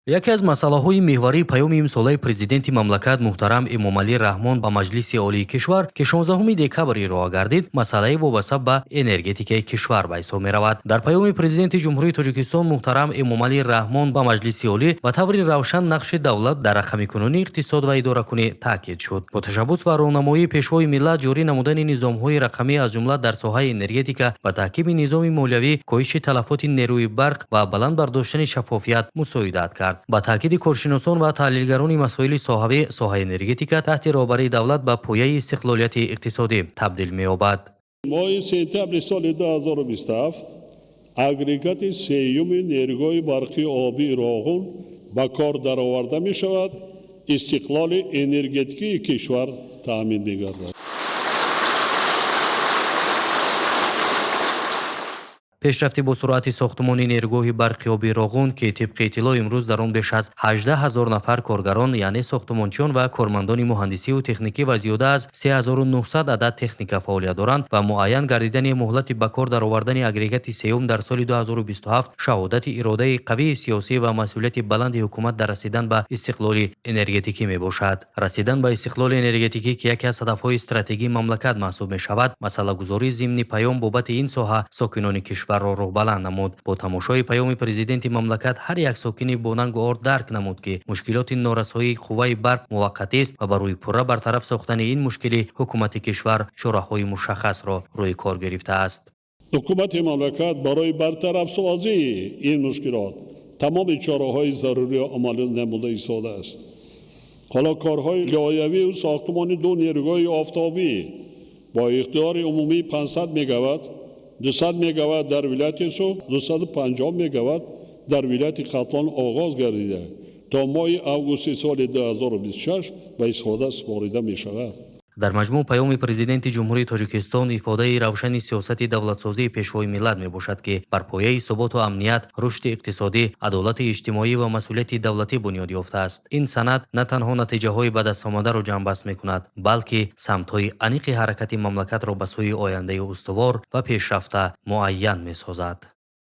Яке аз масъалаҳои меҳварии паёми имсолаи президенти мамлакат муҳтарам Эмомалӣ Раҳмон ба Маҷлиси Олии кишвар, ки 16 декабр ироа гардид, масъалаи вобаста ба энергетикаи кишвар ба ҳисоб меравад. Дар паёми президенти Ҷумҳурии Тоҷикистон муҳтарам Эмомалӣ Раҳмон ба Маҷлиси Олӣ ба таври равшан нақши давлат дар рақамикунонии иқтисод ва идоракунӣ таъкид шуд. Бо ташаббус ва роҳнамоии Пешвои миллат ҷорӣ намудани низомҳои рақамӣ, аз ҷумла дар соҳаи энергетика ва таҳкими низоми молиявӣ, коҳиши талафоти нерӯи барқ ва баланд бардоштани шаффофият мусоидат кард. Ба таъкиди коршиносон ва таҳлилгарони масоили соҳавӣ, соҳаи энергетика таҳти роҳбарии давлат ба пояи истиқлолияти иқтисодӣ табдил меёбад. Моҳи сентябри соли 2027 агрегати сеюми нерӯгоҳи барқи обии Роғун ба кор дароварда мешавад, истиқлоли энергетикии кишвар таъмин мегардад. Пешрафти бо суръати сохтмони нерӯгоҳи барқи оби Роғун, ки тибқи иттилоъ имрӯз дар он беш аз 18 ҳазор нафар коргарон, яъне сохтмончиён ва кормандони муҳандисиву техникӣ ва зиёда аз 3900 адад техника фаъолият доранд, ва муайян гардидани муҳлати ба кор даровардани агрегати сеюм дар соли 2027 шаҳодати иродаи қавии сиёсӣ ва масъулияти баланди ҳукумат дар расидан ба истиқлоли энергетикӣ мебошад. Расидан ба истиқлоли энергетикӣ, ки яке аз ҳадафҳои стратегии мамлакат маҳсуб мешавад, масъалагузории зимни паём бобати ин соҳа сокинони кишварро роҳбаланд намуд. Бо тамошои паёми президенти мамлакат ҳар як сокини бонангу ор дарк намуд, ки мушкилоти норасоии қувваи барқ муваққатист ва барои пурра бартараф сохтани ин мушкилӣ ҳукумати кишвар чораҳои мушаххасро рӯи кор гирифтааст. Ҳукумати мамлакат барои бартарафсозии ин мушкилот тамоми чораҳои заруриро амалӣ намуда истодааст. Ҳоло корҳои лоиҳавию сохтмони ду нерӯгоҳи офтобӣ бо иқтидори умумии 500 мегаватт, 200 мегаватт дар вилояти Суғд, 250 мегаватт дар вилояти Хатлон оғоз гардида, то моҳи августи соли 2026 ба истифода супорида мешавад. Дар маҷмӯъ паёми президенти Ҷумҳурии Тоҷикистон ифодаи равшани сиёсати давлатсозии Пешвои миллат мебошад, ки бар пояи суботу амният, рушди иқтисодӣ, адолати иҷтимоӣ ва масъулияти давлатӣ бунёд ёфтааст. Ин санад на танҳо натиҷаҳои ба дастомадаро ҷамъбаст мекунад, балки самтҳои аниқи ҳаракати мамлакатро ба сӯи ояндаи устувор ва пешрафта муайян месозад.